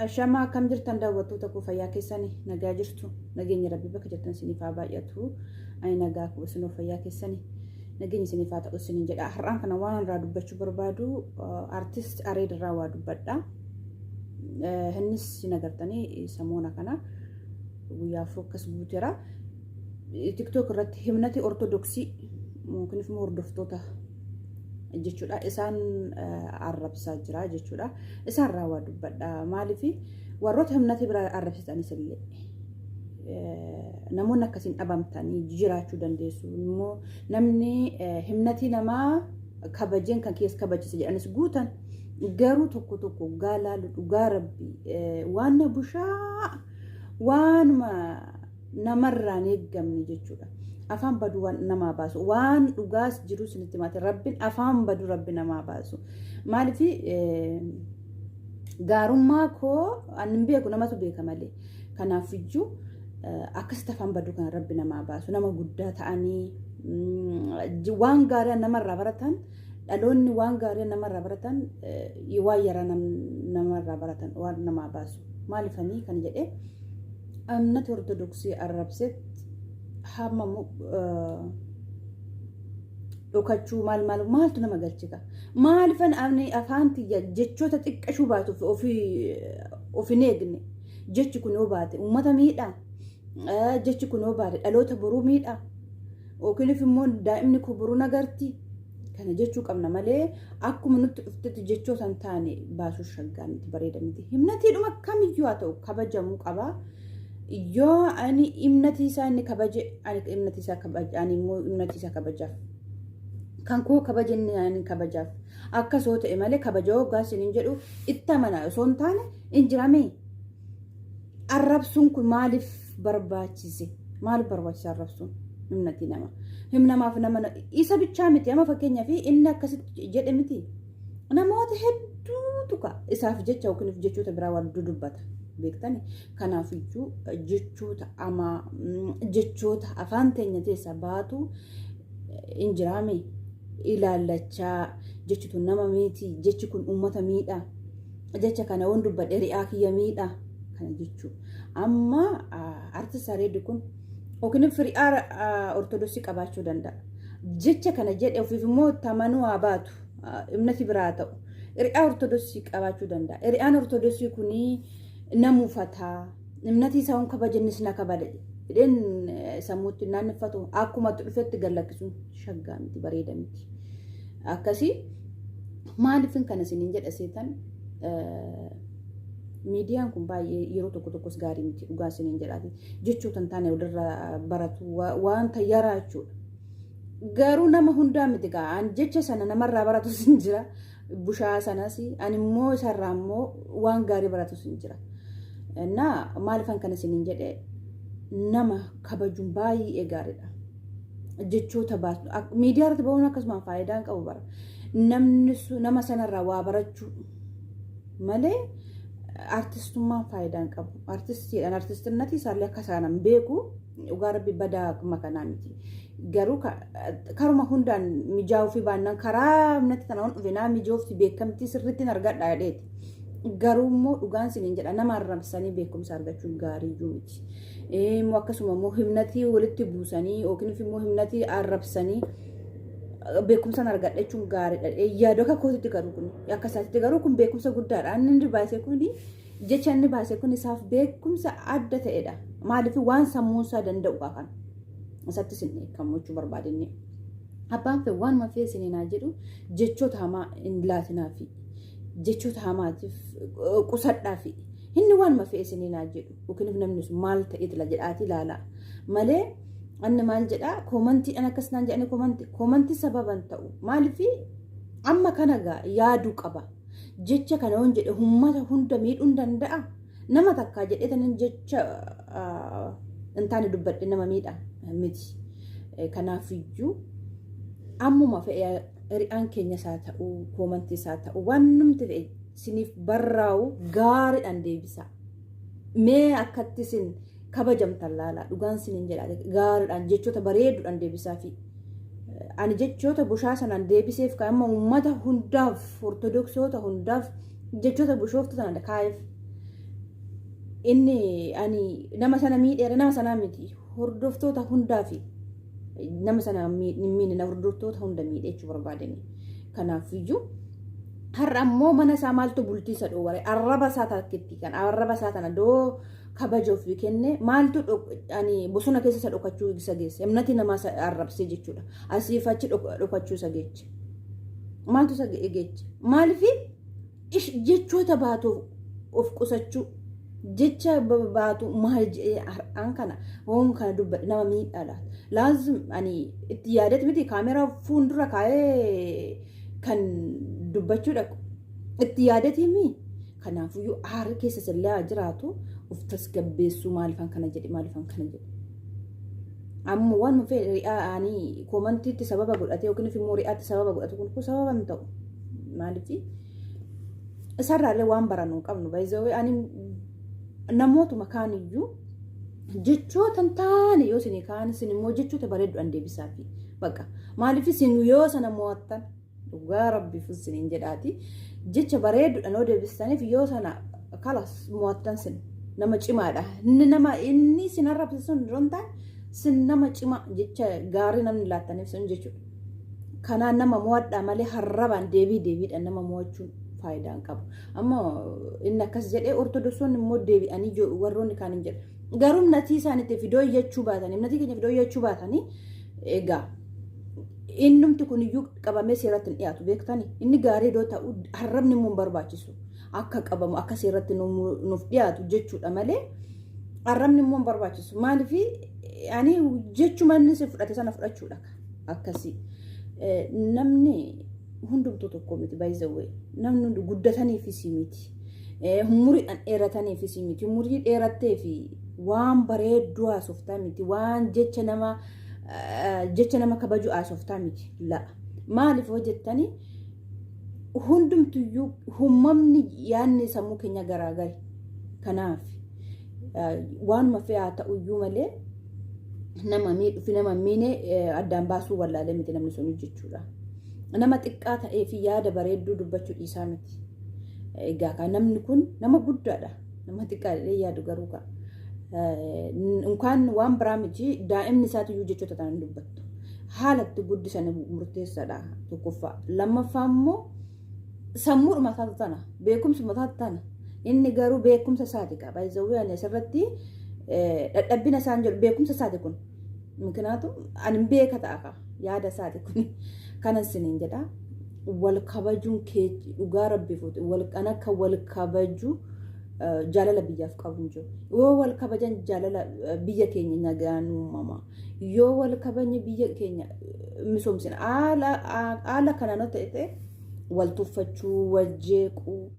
Ashamaa, akkam jirtan daawwattoota koo? Fayyaa keessanii? Nagaa jirtu? Nageenya Rabbii bakka jirtan isiniif haa baay'atu. Ani nagaa koo, isinoo fayyaa keessanii? Nageenya isiniif haa ta'u isiniin jedha. Har'aan kana waan irraa dubbachuu barbaadu artist Areed irraa waa dubbadha. Innis isin agartanii samoona kana guyyaa 4 akkas guuteera. TikTok irratti himnati Ortodoksii yookiin immoo hordoftoota jechuudha. Isaan arrabsaa jira jechuudha. Isaan irraa waa dubbadha. Maaliif warroota himnati biraa arrabsitanis illee namoonni akkasiin dhabamtanii jiraachuu dandeessu. Immoo namni himnatii namaa kabajeen kan keessa kabajisa jedhanis guutan, garuu tokko tokko dhugaa laalu, dhugaa Rabbi, waan na bushaa waanuma namarraan eeggamne jechuudha. Afaan baduu waan namaa baasu, waan dhugaas jiru isinitti maate, Rabbiin afaan baduu Rabbi namaa baasu. Maaliif gaarummaa koo ani hin beeku, namatu beeka malee. Kanaafiyyuu akkasitti afaan baduu kana Rabbi namaa baasu. Nama guddaa ta'anii waan gaarii namarraa baratan, dhaloonni waan gaarii namarraa baratan, waan yaraa namarraa baratan waan namaa baasu. Maalifanii kan jedhee amantii Ortodoksii arrabsetti hamma dhokachuu maal maal maaltu nama galchita? Maalifan ani afaan tiyya jechoota xiqqashuu baatuuf of hin eegne? Jechi kun yoo baate uummata miidhaa, jechi kun yoo baate dhaloota boruu miidhaa, yookiin immoo daa'imni koo boruu nagarti kana jechuu qabna malee, akkuma nutti dhuftetti jechoota hin taane baasuu shaggaa miti, bareeda miti. Himnatiidhuma kamiyyuu haa ta'u kabajamuu qaba. Yoo ani himnatii isaa inni kabaje, ani himnatii isaa kabaja, ani immoo himnatii isaa kabajaaf. Kan koo kabaje inni ani kabajaaf. Akkas yoo ta'e malee, kabaja hoggaa isiniin jedhu itti amana osoo hin taane hin jirame. Arrabsuun kun maaliif barbaachise? Maaliif barbaachise arrabsuun? Himnatii nama. Himnamaaf nama isa bichaa miti, amma fakkeenyaaf inni akkasitti jedhe miti. Namoota hedduutu ka isaaf jecha yookiin jechoota biraa waan dudubbata. Beektani? Kanaafiyyuu jechoota amaa, jechoota afaan teenya keessaa baatu hin jiraame ilaallachaa, jechi tun nama miti, jechi kun uummata miidha, jecha kana yoon dubbadhe ri'aa kiyya miidha kana jechuu. Amma artist Areedi kun yookiin firi'aa Ortodoksii qabaachuu danda'a. Jecha kana jedhe ofiif immoo tamanuu haa baatu, himnati biraa ta'u. Ri'aa Ortodoksii qabaachuu danda'a. Ri'aan Ortodoksii kunii na mufataa. Himnati isaa hun kabajannis na kabaja jedheen sammuutti naanneffatu, akkuma itti dhufetti gallakkisuun shaggaa miti, bareeda miti. Akkasii maaliifin kana isiniin jedha seetan? Miidiyaan kun baay'ee yeroo tokko tokkos gaarii miti, dhugaa isiniin jedhaati. Jechoota hin taane walirraa baratu, wanta yaraa jechuudha. Garuu nama hundaa miti gaa, an jecha sana namarraa baratus hin jira. Bushaa sanas ani immoo isarraa immoo waan gaarii baratus hin jira. Innaa maalifan kana isiniin jedhe? Nama kabajuun baay'ee gaariidha. Jechoota baasu miidiyaa irratti bahuun akkasumaan faayidaa hin qabu bara. Namni nama sanarraa waa barachuu malee artistummaan faayidaa hin qabu. Artistiidhaan artistinnati isaallee akka isaan hin beeku, dhugaa Rabbi badaa makanaa miti. Garuu karuma hundaan mijaa'uu fi baannaan karaa natti tana waan dhufe naa mijoofti, beekamtii sirriitti argadha jedheeti. Garuu immoo dhugaan isiniin jedha, nama arrabsanii beekumsa argachuun gaariiyyuu miti. Immoo akkasuma immoo himnatii walitti buusanii yookiin immoo himnatii arrabsanii beekumsaan argadha jechuun gaariidha. Yaaduu akka kootitti garuu kun akka isaatitti garuu kun beekumsa guddaadha. Inni baase kun, jecha inni baase kun isaaf beekumsa adda ta'edha. Maaliif waan sammuun isaa danda'u kan isatti isin dheekkamu jechuu barbaadinni. Abbaan fee waan fee isiniin haa jedhu, jechoota hamaa hin laatinaafi. Jechoota hamaatiif qusadhaafi. Inni waan fee isiniin haa jedhu yookiin namni sun maal ta'e tila jedhaati ilaala. Malee anni maal jedhaa, koomantiidhaan akkas naan jedhanii, koomantii sababan ta'u. Maaliif amma kana gaa yaaduu qaba. Jecha kana yoon jedhe uummata hunda miidhuu hin danda'a. Nama takkaa jedhee tanan jecha hin taane dubbadhe nama miidha miti. Kanaafiyyuu ammuma fe'ee ri'aan keenya isaa ta'u, koomantii isaa ta'u, waan numti fe'e isiniif barraa'u gaariidhaan deebisa. Mee akkatti isin kabajamtan laala, dhugaan isiniin jedha, gaariidhaan jechoota bareeduudhaan deebisaa fi ani jechoota bushaa sanaan deebiseef kan amma uummata hundaaf, Ortodoksoota hundaaf jechoota bushooftu sana kaa'eef. Inni ani nama sana miidheera, nama sanaa miti, hordoftoota hundaa fi nama sana hin miine, hordoftoota hunda miidhe jechuu barbaadani. Kanaafiyyuu har'a ammoo mana isaa maaltu bultii isa dhoowware? Arraba isaa takkitti kan arraba isaa tana doo kabaja ofii kenne, maaltu ani bosona keessa isa dhokachuu isa geesse? Imnati namaa isa arrabsee jechuudha. Asiif achi dhokachuu isa geeche. Maaltu isa geeche? Maaliif jechoota baatuuf of qusachuu, jecha baatu maal jedhee har'aan kana hoon kana dubbadhe nama miidhaa laata? Laazim ani itti yaadatti miti, kaameraa fuuldura kaa'ee kan dubbachuu dhaqu itti yaadatii. Kanaafuyyuu aarri keessa illee haa jiraatu, of tasgabbeessuu. Maaliifan kana jedhe? Maaliifan kana jedhe? Amma waan fedhe ri'aa ani commentiitti sababa godhate yookiin immoo ri'aatti sababa godhate kun sababa hin ta'u. Maaliif isarraallee waan barannu hin qabnu. Baay'ee ani namootuma kaaniyyuu jechoota hin taane yoo isin kaan, isin immoo jechoota bareedduudhaan deebisaafi. Bakka maaliif isin yoo sana mo'attan, dhugaa rabbiif isiniin jedhaati, jecha bareedduudhaan yoo deebistaniif, yoo sana kalas mo'attan, sin nama cimaadha. Inni nama inni isin arrabse sun yeroo hin taane, sin nama cimaa jecha gaarii namni laattaniif sun jechuudha. Kanaan nama mo'adhaa malee harrabaan deebii deebiidhaan nama mo'achuun faayidaa hin qabu. Amma inni akkas jedhee, ortodoksonni immoo deebi'anii warroonni kaan hin jedhu. Garuu imnatii isaaniitti fidoo iyyachuu baatanii, imnatii keenya fidoo iyyachuu baatanii, egaa innumti kun iyyuu qabamee seeratti hin dhiyaatu beektani. Inni gaarii iddoo ta'u, harrabni immoo hin barbaachisu. Akka qabamu, akka seeratti nuuf dhiyaatu jechuudha malee arrabni immoo hin barbaachisu. Maaliif ani jechuma inni si fudhate sana fudhachuudha akkasii. Namni hundumtuu tokko miti, by the way. Namni hundi guddataniifis miti. Umuriidhaan dheerataniifis miti. Umurii dheerattee fi waan bareedduu haasoftaa miti. Waan jecha nama kabaju haasoftaa miti. La. Maaliif hoo jettanii, hundumtuyyuu uumamni yaadni sammuu keenya garaagari. Kanaaf waanuma fe'aa ta'uyyuu malee nama miidhuu fi nama miine addaan baasuu wallaalee miti namni sun jechuudha. Nama xiqqaa ta'ee fi yaada bareedduu dubbachuu dhiisaa miti. Egaa kan namni kun nama guddaadha. Nama xiqqaa jedhee yaadu garuu kaa. Unkaan waan biraa miti, daa'imni isaatiyyuu jechoota ta'an dubbattu. Haala itti guddisan murteessaadha tokkoffaa. Lammaffaa immoo sammuudhuma isaatu tana, beekumsuma isaatu tana. Inni garuu beekumsa isaati qaba. Zawwee ani asirratti dadhabbina isaan jedhu, beekumsa isaati kun. Mikinaatu ani beeka ta'a ka yaada isaati kun. Kanan siniin jedha. Wal kabajuun kee dhugaa rabbi fuute wal kan akka wal kabaju jaalala biyyaaf qabu hin jiru. Yoo wal kabajan jaalala biyya keenya nagaan uumama. Yoo wal kabajne biyya keenya misoomsina. Haala kanaan ta'e wal tuffachuu, wal jeequu.